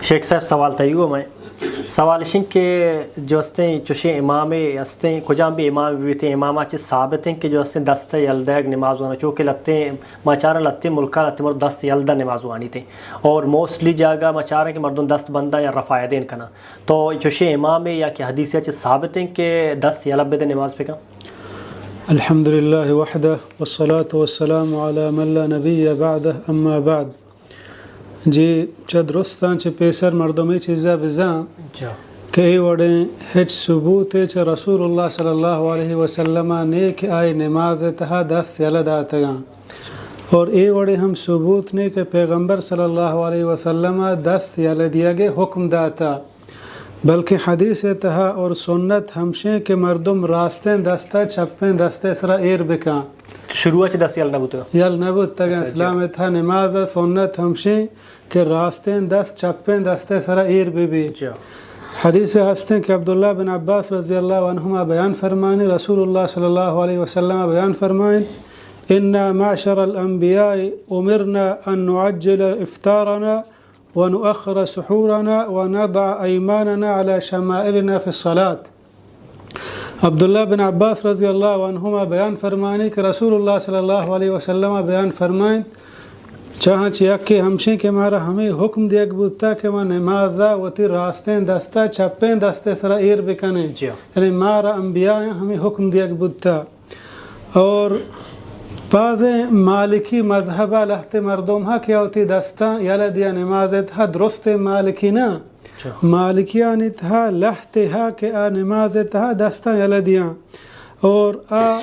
شیخ صاحب، سوال تئی گوں مئے۔ سوال اش انت کہ جو استیں چوشیں امامے استیں، کجام بھی امام بیتیں، اماما چہ ثابت انت کہ جو استیں دست یل دئیگ نماز وانگ، چو کہ لہتیں ما چاراں لہتیں ملکا لہتیں مردم دست یل داں نماز وانیتیں، اور موسٹلی جاگہ ما چاراں کہ مردم دست بنداں یا رفع یدین کناں۔ تو چوشیں امامے یا کہ حدیثے چہ ثابت انت کہ دست یل بدے نماز بکن؟ الحمد لله وحده والصلاة والسلام على من لا نبي بعده، أما بعد۔ جی، چہ درستاں چہ پیسر مردم اے چیزا بزاں جا۔ کہ اے وڑیں ہچ ثبوتے چہ رسول اللہ صلی اللہ علیہ وسلم ءَ نے کہ آئی نماز ءِ تہا دست یلہ داتگاں۔ اور اے وڑیں ہم ثبوت نے کہ پیغمبر صلی اللہ علیہ وسلم ءَ دست یلہ دیگ ءِ حکم داتا۔ بلکہ حدیث ءِ تہا اور سنت ہمشیں کہ مردم راستیں دست ءَ چپیں دست ءِ سرا ایر بکاں۔ شروع ءَ چہ دست یل نہ بوتگ؟ یل نہ بوتگ۔ اچھا، اچھا۔ اسلام ءِ تہا نماز ءِ سنت ہمشیں کہ راستیں دست چپیں دست ءِ سرا ایر بہ بی۔ اچھا۔ حدیث ءَ ہستیں کہ عبداللہ بن عباس رضی اللہ عنہما بیان فرمانی، رسول اللہ صلی اللہ علیہ وسلم بیان فرمائیں، إنا معشر الأنبياء أمرنا أن نعجل إفطارنا ونؤخر سحورنا ونضع أيماننا على شمائلنا في الصلاة۔ عبداللہ بن عباس رضی اللہ عنہما بیان فرمانی کہ رسول اللہ صلی اللہ علیہ وسلم بیان فرمائیں، چاہاں چہ یکے ہمشیں کہ مارا ہمیں حکم دیگ بوتا کہ ما نمازا وتی راستیں دستا چپیں دست سرا ایر بکنیں۔ جی۔ یعنی مارا انبیاء ہمیں حکم دیگ بوتا۔ اور بازیں مالکی مذہب ءَ لہتے مردم ہا کہ وتی دستاں یلہ دیا نماز ءِ تہا، درستیں مالکی نہ۔ اچھا۔ مالکیانی تہا لہتے ہا کہ آ نماز ءِ تہا دستاں یلہ دیاں۔ اور آ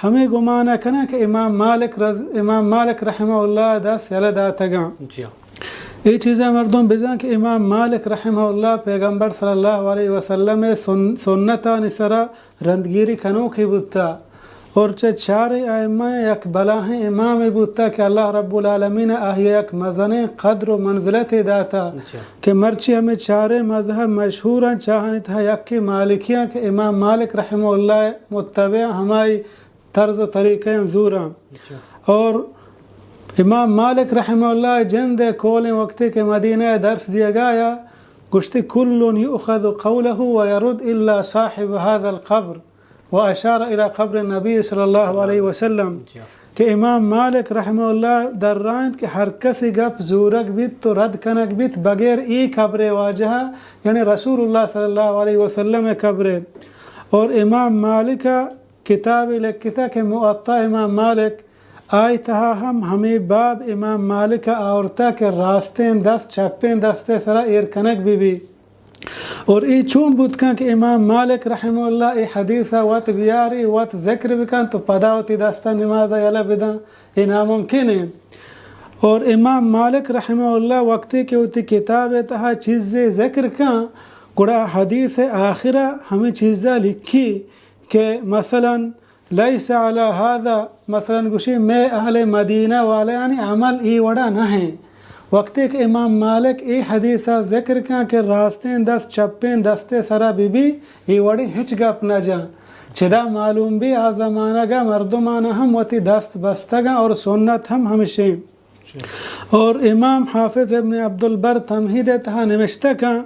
ہمیں گمان ءَ کناں کہ امام مالک رض-، امام مالک رحمہ اللہ دست یلہ داتگاں۔ جی۔ اے چیزاں مردم بزاں کہ امام مالک رحمہ اللہ پیغمبر صلی اللہ علیہ وسلم ءِ سن-، سنتانی سرا رندگیری کنوکے بوتا اور چہ چاریں ائمہ یک بلاہیں امامے بوتا کہ اللہ رب العالمین آئی یک مزنیں قدر و منزلتے داتا۔ اچھا۔ کہ مرچی ہمیں چاریں مذہب مشہوراں، چاہانی تہا یکے مالکیاں کہ امام مالک رحمہ اللہ متبع ہمائی طرز و طریقہ زوراں۔ اچھا۔ اور امام مالک رحمہ اللہ جند قولیں وقتے کہ مدینہ درس دیگا یا گوشتی، كل يؤخذ قوله ويرد إلا صاحب هذا القبر، وأشار إلى قبر النبي صلى الله عليه وسلم۔ جی۔ کہ امام مالک رحمہ اللہ درائینت کہ ہر کسی گپ زورگ بیت تو رد کنگ بیت بغیر ای قبر واجہ، یعنی رسول اللہ صلی اللہ علیہ وسلم قبر۔ اور امام مالک کتابے لکھتا کہ موطا امام مالک، آئی تہا ہم ہمیں باب امام مالک آورتا کہ راستیں دست چپیں دست سرا ایر کنگ بہ بی۔ اور اے چون بوت کن کہ امام مالک رحمہ اللہ اے حدیث وت بیاری، وت ذکر بکن تو پدا وتی دستا نماز یلہ بدن، اے ناممکن ہے۔ اور امام مالک رحمہ اللہ وقتی کہ وتی کتاب تہا چیزے ذکر کن، گڑا حدیث آخرہ ہمیں چیزا لکھی کہ مثلاً ليس على هذا، مثلاً گوشی، مئے اہل مدینہ والایانی عمل ای وڑا نہ ہیں۔ وقتی کہ امام مالک ای حدیث ذکر کن کہ راستیں دست چپیں دست سرا بہ بی، ای وڑی ہچ گپ نہ جاں۔ چدا معلوم بی آ زمانگا مردمان ہم وتی دست بستگاں اور سنت ہم ہمشیں۔ اور امام حافظ ابن عبدالبر تمہید تہا نوشتہ کن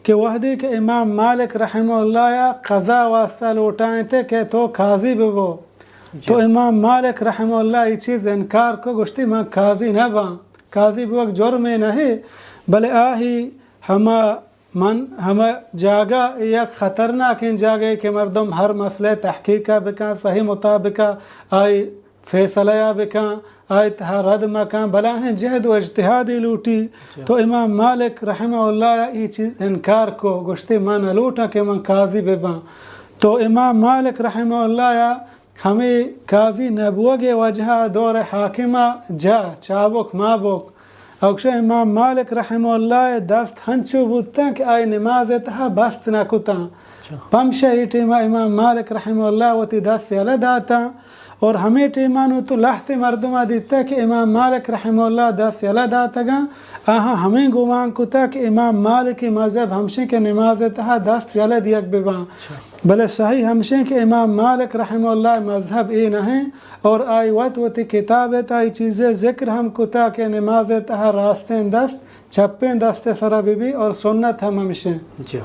کہ وہدے کہ امام مالک رحمہ اللہ یا قضا واسطہ لوٹائیں تے کہ تو قاضی ببو، جی۔ تو امام مالک رحمہ اللہ یہ چیز انکار کو، گوشتی من قاضی نہ باں، قاضی بوگ جرمے نہیں، بلے آہی ہما من ہمہ جاگہ یک خطرناکیں جاگہے کہ مردم ہر مسئلہ تحقیق بکن، صحیح مطابق آئی فیصلہ بکن، آئی تہا رد مکن، بلاہیں جہد و اجتہادی لوٹی۔ اچھا۔ تو امام مالک رحمہ اللہ ای چیز انکار کو، گوشتے من نہ لوٹاں کہ من قاضی بباں۔ تو امام مالک رحمہ اللہ ہمے قاضی نہ بوگ ءِ وجہ ءَ دور ءِ حاکم ءَ جاہ چابک مابک۔ اگشا امام مالک رحمہ اللہ ءِ دست ہنچو بوتاں کہ آئی نماز ءِ تہا بست نہ کتاں۔ اچھا۔ پمشا اے ٹیما امام مالک رحمہ اللہ وتی دست یلہ داتاں اور ہمے ٹیما نوں تو لہتے مردم ءَ دیتہ کہ امام مالک رحمہ اللہ دست یلہ داتگاں، آہاں ہمے گمان کتہ کہ امام مالک ءِ مذہب ہمشیں کہ نماز ءِ تہا دست یلہ دیگ بباں۔ اچھا۔ بلے صحیح ہمشیں کہ امام مالک رحمہ اللہ مذہب اے نہ ایں اور آئی وت وتی کتاب ءِ تہا اے چیزے ذکر ہم کتا کہ نماز ءِ تہا راستیں دست چپیں دست ءِ سرا بہ بی اور سنت ہم ہمشیں۔ جی۔